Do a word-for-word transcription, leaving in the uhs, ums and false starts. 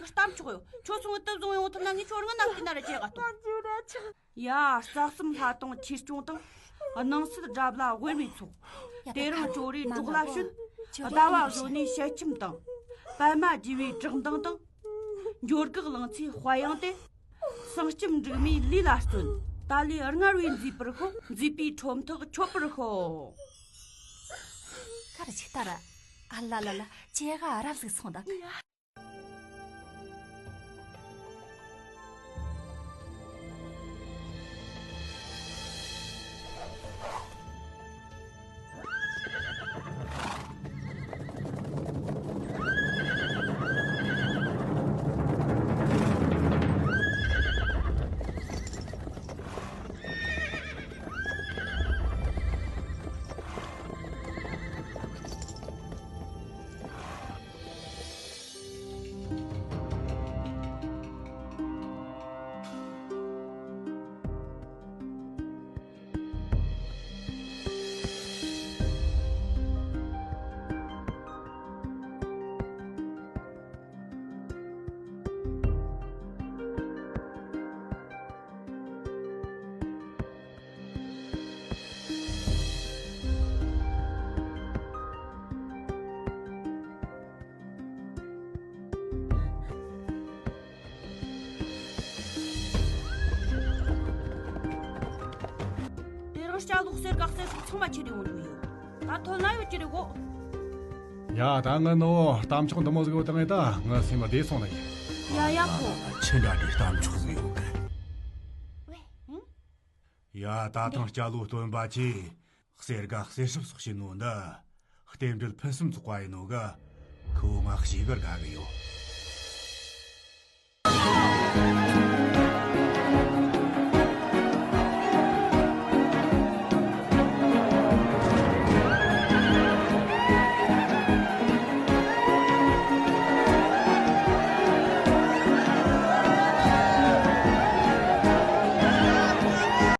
གཏམ་ཆོག་ཡོད། ཁྱོད་ཚོ་ངི་དུ་བཟུང་ཡོང་ཐུབ་ན་ངས་ཁྱོད་རང་ནམ་གི་ན་ར་བྱེད་ག་ཐུབ། ཡ། རྩ་གསུམ་ལྷ་དང་ཆོས་སྐྱོང་དང་། སྣང་སྲིད་དགྲ་བླ་དབེན་པའི་ཚོགས། དེ་རིང་ཇོ་རིའི་སྒྲོག་ལ་ཞོན། ཟླ་བ་བཟོ་ནས་ཞལ་ཆེམས་དང་། པད་མ་རྒྱས་པའི་བྲག་མདངས་དང་། འགྱོ་སྒེག་ལང་ཚོའི་དཔལ་དབྱངས་ཏེ། སེང་ལྕམ་འབྲུག་མོའི་ལུས་ལ་བརྩོན། ད་ལས་སྔར་བས་མཛེས་པར་ཤོག། མཛེས་པའི་ཁྲོམ་ཐག་ཆོད་པར་ཤོག། ཁར་ཆིག་ལྟར། ཨ་ལ་ལ་ལ། ཁྱེད་ཀ་རབ་ཟིག་སོང་དང་། དེ་རིང་སྐྱ་ལོག་གསེར་ག་གསེར་སོགས་ཚང་མ་ཁྱེར་ཡོང་རྒྱུ་ཡོད། ད་ཐོན་ན་ཡོད་ཀྱི་རེད་གོ། ཡ། ད་ངི་ནོ་གཏམ་ཆོག་འདི་མོ་ཟིག་ཡོད་དང་ངི་ད་ངི་སེམས་བདེ་སོང་ནི་ཡིན། ཡ་ཡ་ཕོ། ཆི་འདྲ་འདྲའི་གཏམ་ཆོག་ཟིག་ཡོད་གི། ཡ། ད་ཐེངས་སྐྱ་ལོ་སྟོན་པ་ཆེ། གསེར་ག་གསེར་ཞབས་སོགས་བྱིན་ནོ་འདི། རྟེན་འབྲེལ་ཕུན་སུམ་ཚོགས་པ་ཡིན་ནོ་གི། ཁོ་ང་ཞེ་གི་དགའ་གི་ཡོད།